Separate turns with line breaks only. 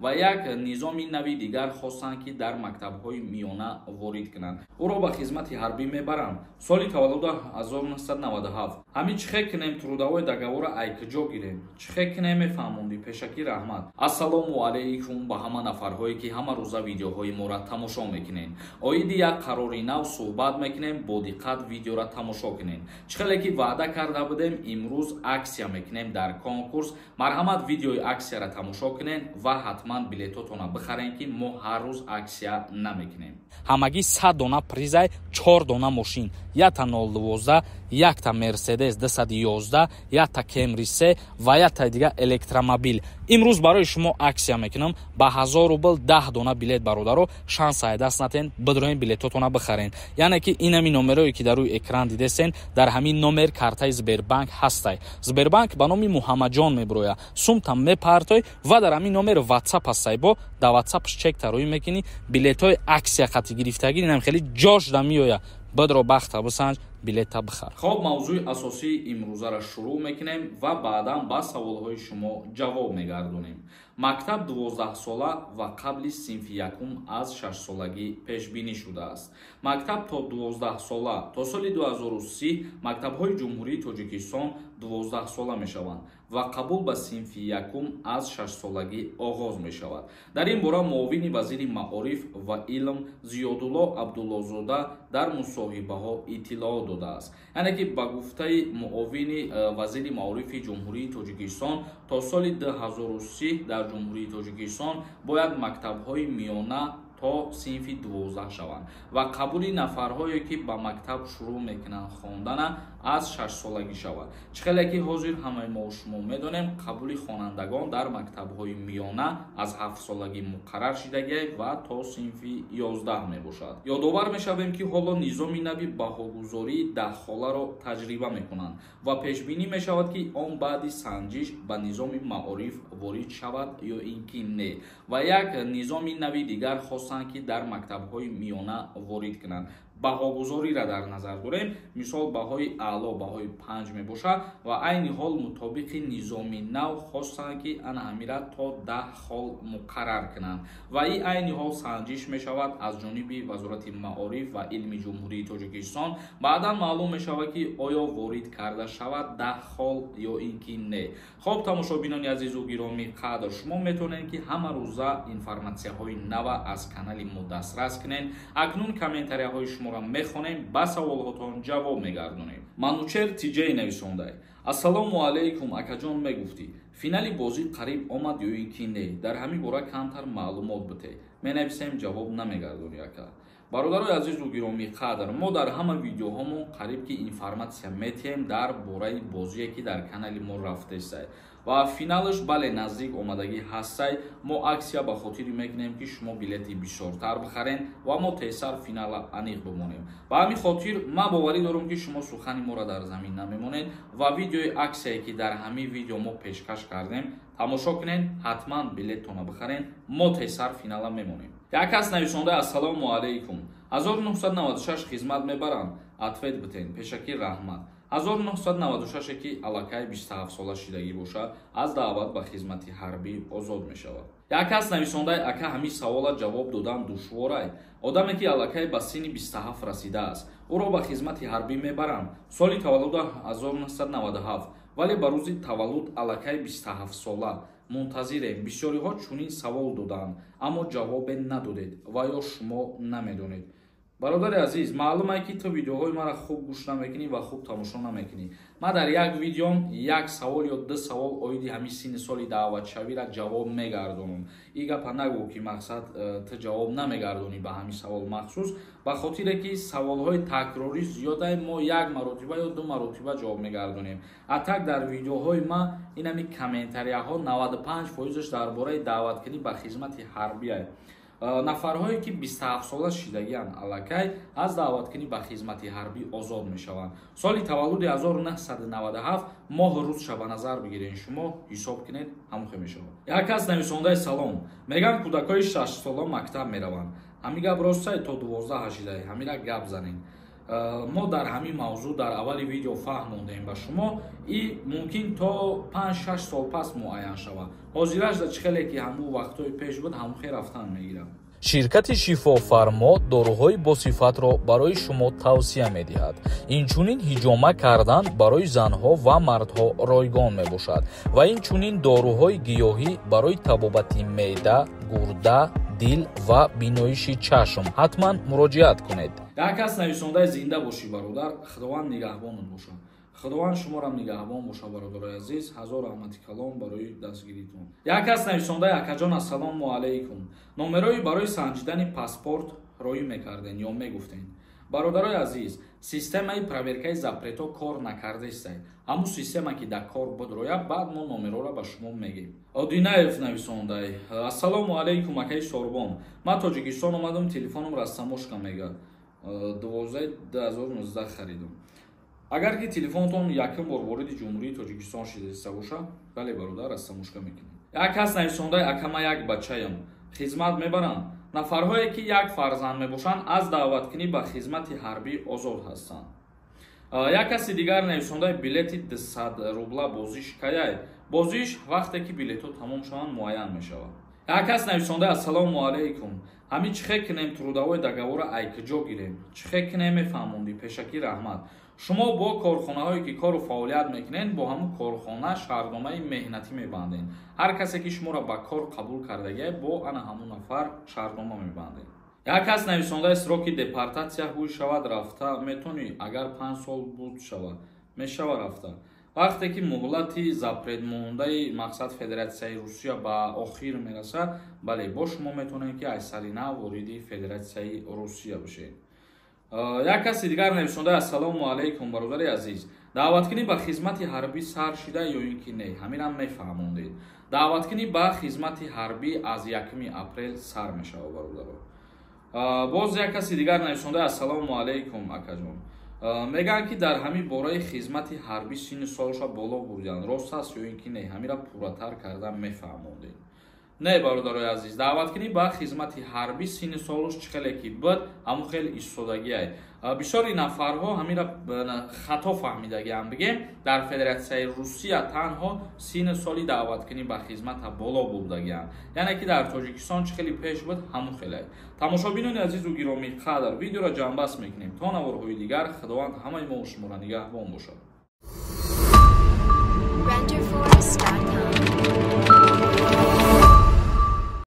Ва як низоми нави дигар хостанд, ки дар мактабҳои миёна ворид кунанд. Ӯро ба хизмати ҳарбӣ мебаранд. Соли таваллуда 1997. Ҳамин чӣ хел кунем, трудовой договора ай куҷо гирем? Чӣ хел кунем, мефаҳмондӣ? Пешакӣ раҳмат. Ассалому алайкум ба ҳама нафарҳое, ки ҳама рӯза видеоҳои моро тамошо мекунед. Оиди як қарори нав суҳбат мекунем, бо диққат видеоро тамошо кунед. Чӣ хеле ки ваъда карда будем, имрӯз аксия мекунем дар конкурс. Марҳамат, видеои аксияро тамошо кунед ва ҳатман билетотонро бихарем, ки мо ҳар рӯз аксия намекунем.
Ҳамагӣ 100 дона призай, чор дона мошин: якта 012, якта Мерседес 211, якта Кемри се ва якта дига электромобил. Имрӯз барои шумо аксия мекунам ба 1000 рубл 10 дона билет. Бародаро, шанса даст натен, бидроен, билетотона бихарен. Яъне ки инами номерое, ки дар рӯи экран дидесен, дар ҳамин номер картаи Сбербанк ҳастай. Сбербанк ба номи Муҳаммаджон мебироя. Сумта мепартой ва дар ҳамин номер Ватсап ҳастай, бо дар Ватсапш чек тароӣ мекунӣ. Билетҳои аксия қати гирифтагӣ инам хеле ҷош да меоя. Бидро, бахта бисанҷ, билета бихар.
Хоб, мавзӯи асосии имрӯзаро шурӯъ мекунем ва баъдан ба саволҳои шумо ҷавоб мегардонем. Мактаб 12-сола ва қабли синфи якум аз шашсолагӣ пешбинӣ шудааст. Мактаб то 12-сола. То соли 2030 мактабҳои Ҷумҳурии Тоҷикистон 12-сола мешаванд ва қабул ба синфи якум аз шашсолагӣ оғоз мешавад. Дар ин бора муовини вазири маориф ва илм Зиёдулло Абдуллозода дар мусоҳибаҳо иттилоот додааст. Яъне ки ба гуфтаи муовини вазири маорифи Ҷумҳурии Тоҷикистон, то соли 2030 дар Ҷумҳурии Тоҷикистон бояд мактабҳои миёна то синфи 12 шаванд ва қабули нафарҳое, ки ба мактаб шурӯъ мекунанд хондана, аз шашсолагӣ шавад. Чӣ хеле ки ҳозир ҳамаи мо шумо медонем, қабули хонандагон дар мактабҳои миёна аз ҳафтсолагӣ муқаррар шидагиай ва то синфи 11 мебошад. Ёдовар мешавем, ки ҳоло низоми нави баҳогузории даҳхоларо таҷриба мекунанд ва пешбинӣ мешавад, ки он баъди санҷиш ба низоми маориф ворид шавад ё ин ки не. Ва як низоми нави дигар хостанд, ки дар мактабҳои миёна ворид кунанд. Баҳогузориро дар назар дорем. Мисол, баҳои аъло баҳои 5 мебошад ва айни ҳол мутобиқи низоми нав хостанд, ки ана ҳамира то 10 хол муқаррар кунанд ва и айни ҳол санҷиш мешавад аз ҷониби Вазорати маориф ва илми Ҷумҳурии Тоҷикистон. Баъдан маълум мешавад, ки оё ворид карда шавад 10 хол ё ин ки не. Хоб, тамошобинони азизу гиромӣ қадр, шумо метавонед, ки ҳама рӯза информатсияҳои нава аз канали мо дастрас кунед. Акнун комментарияҳои шуморо мехонем, ба саволҳотон ҷавоб мегардонем. Манучер Тиҷей нависондай: «Ассалому алайкум, акаҷон, мегуфтӣ, финали бозӣ қариб омад ё ин ки не? Дар ҳамин бора камтар маълумот бите». Менависем, ҷавоб намегардонӣ, ака. Бародарои азизу гиромӣ қадр, мо дар ҳама видеоҳомон қариб ки информатсия метиҳем дар бораи бозие, ки дар канали мо рафтесай, ва финалаш, бале, наздик омадагӣ ҳастай. Мо аксия ба хотире мекунем, ки шумо билети бисёртар бихарен ва мо тезтар финала аниқ бимонем. Ба ҳамин хотир ман боварӣ дорам, ки шумо сухани моро дар замин намемонед ва видеои аксияе, ки дар ҳамин видео мо пешкаш кардем, тамошо кунед, ҳатман билеттона бихарен, мо тезтар финала мемонем. Як кас нависонда: «Ассалому алайкум, 1996 хизмат мебаранд? Ответ битен, пешакӣ раҳмат». 1996, ки аллакай 27 сола шидагӣ бошад, аз даъват ба хизмати ҳарбӣ озод мешавад. Як кас нависондаи: «Ака, ҳамин савола ҷавоб додан душворай. Одаме, ки аллакай ба синни 27 расидааст, ӯро ба хизмати ҳарбӣ мебаранд. Соли таваллуда 1997, вале ба рӯзи таваллуд аллакай 27 сола. Мунтазирем. Бисёриҳо чунин савол додаанд, аммо ҷавобе надодед ва ё шумо намедонед?» Бародари азиз, маълум е, ки ту видеоҳои маро хуб гӯш намекунӣ ва хуб тамошо намекунӣ. Ман дар як видеом як савол ё ду савол оиди ҳамин синни соли даъватшавиро ҷавоб мегардонам. И гапа нагӯ, ки мақсад ту ҷавоб намегардонӣ ба ҳамин савол махсус. Ба хотире ки саволҳои такрорӣ зиёдай, мо як маротиба ё ду маротиба ҷавоб мегардонем. А так дар видеоҳои ма инами комментарияҳо 95 фоизаш дар бораи даъваткунӣ ба хизмати ҳарбия. Нафарҳое, ки 27 сола шидагианд, аллакай аз даъваткунӣ ба хизмати ҳарбӣ озод мешаванд. Соли таваллуди 1997, моҳу рӯзша ба назар бигирен, шумо ҳисоб кунед, ҳамухе мешавад. Як кас нависондаи: «Салом, мегӯям, кӯдакҳои шашсола мактаб мераванд. Ҳамин гап ростае? То 12 ҳашидай, ҳамира гап занед». Мо дар ҳамин мавзӯъ дар аввали видео фаҳмондем ба шумо, и мумкин то 5-6 сол пас муайян шавад. Ҳозираш да чӣ хеле ки ҳамун вақтҳои пеш буд, ҳамун хел рафтан мегирад.
Ширкати Шифофармо доруҳои босифатро барои шумо тавсия медиҳад. Инчунин ҳиҷома кардан барои занҳо ва мардҳо ройгон мебошад ва инчунин доруҳои гиёҳӣ барои табобати меъда, гурда, дил ва биноиши чашм. Ҳатман муроҷиат кунед.
Як кас нависондаи: зинда бошӣ, бародар, Худованд нигаҳбонат бошад. Худованд шуморам нигаҳбон боша, бародарои азиз. Ҳазор раҳмати калом барои дастгиритон. Як кас нависондаи: акаҷон, ассалому алайкум, номерои барои санҷидани паспорт роӣ мекарден ё мегуфтен? Бародарои азиз, системаи проверкаи запретҳо кор накардестай. Ҳамун система ки дар кор буд роя, баъд мо номерора ба шумо мегем. Одинаев нависондай: ассалому алайкум, акаи Сорбон, ман Тоҷикистон омадам, телефоном растаможка мега, 12/2019 харидум. Агар ки телефонтон якум бор вориди Ҷумҳурии Тоҷикистон шидаиста боша, бале, бародар, растаможка мекунед. Як кас нависондай: акама, як бачаям, хизмат мебарам? Нафарҳое ки як фарзанд мебошанд, аз даъваткунӣ ба хизмати ҳарбӣ озод ҳастанд. Як каси дигар нависондаи: билети 200 рубла бозиш каяй? Бозиш вақте ки билетҳо тамом шаванд, муайян мешавад. Як кас нависондаи: ассалому алайкум, ҳамин чӣ хел кунем, трудовой договора ай куҷо гирем, чӣ хел кунем, мефаҳмондӣ, пешакӣ раҳмат. Шумо бо корхонаҳое ки кору фаъолият мекунед, бо ҳамун корхона шартномаи меҳнатӣ мебандед. Ҳар касе ки шуморо ба кор қабул кардагия, бо ана ҳамун нафар шартнома мебандед. Як кас нависондаи: сроки депортатсия ҳуй шавад, рафта метонӣ? Агар 5 сол буд шавад, мешава рафта. Вақте ки муҳлати запретмондаи мақсад Федератсияи Русия ба охир мерасад, бале, бо шумо метавонед ки аз сари нав вориди Федератсияи Русия бошед. Як каси дигар нависонда: ассалому алайкум, бародари азиз, даъваткунӣ ба хизмати ҳарбӣ сар шида ё ин ки не, ҳаминам мефаҳмондед. Даъваткунӣ ба хизмати ҳарбӣ аз 1 апрел сар мешавад, бародаро. Боз як каси дигар нависонда: ассалому алайкум, акаҷон, мегӯянд ки дар ҳамин бораи хизмати ҳарбӣ синну солша боло бурданд, рост аст ё ин ки не, ҳамира пурратар карда мефаҳмондед. Не, бародарои азиз, даъваткунӣ ба хизмати ҳарбӣ синни солуш чӣ хеле ки буд, ҳамун хеле истодагиай. Бисёри нафарҳо ҳамира хато фаҳмидагиам. Бигем, дар Федератсияи Русия танҳо синни соли даъваткунӣ ба хизмата боло бурдагианд, яъне ки дар Тоҷикистон чӣ хеле пеш буд, ҳамун хеле. Тамошобинони азизу гиромӣ қадр, видеоро ҷамъбаст мекунем. То наворҳои дигар Худованд ҳамаи мо шуморо нигаҳбон бошад.
Renderforest.com.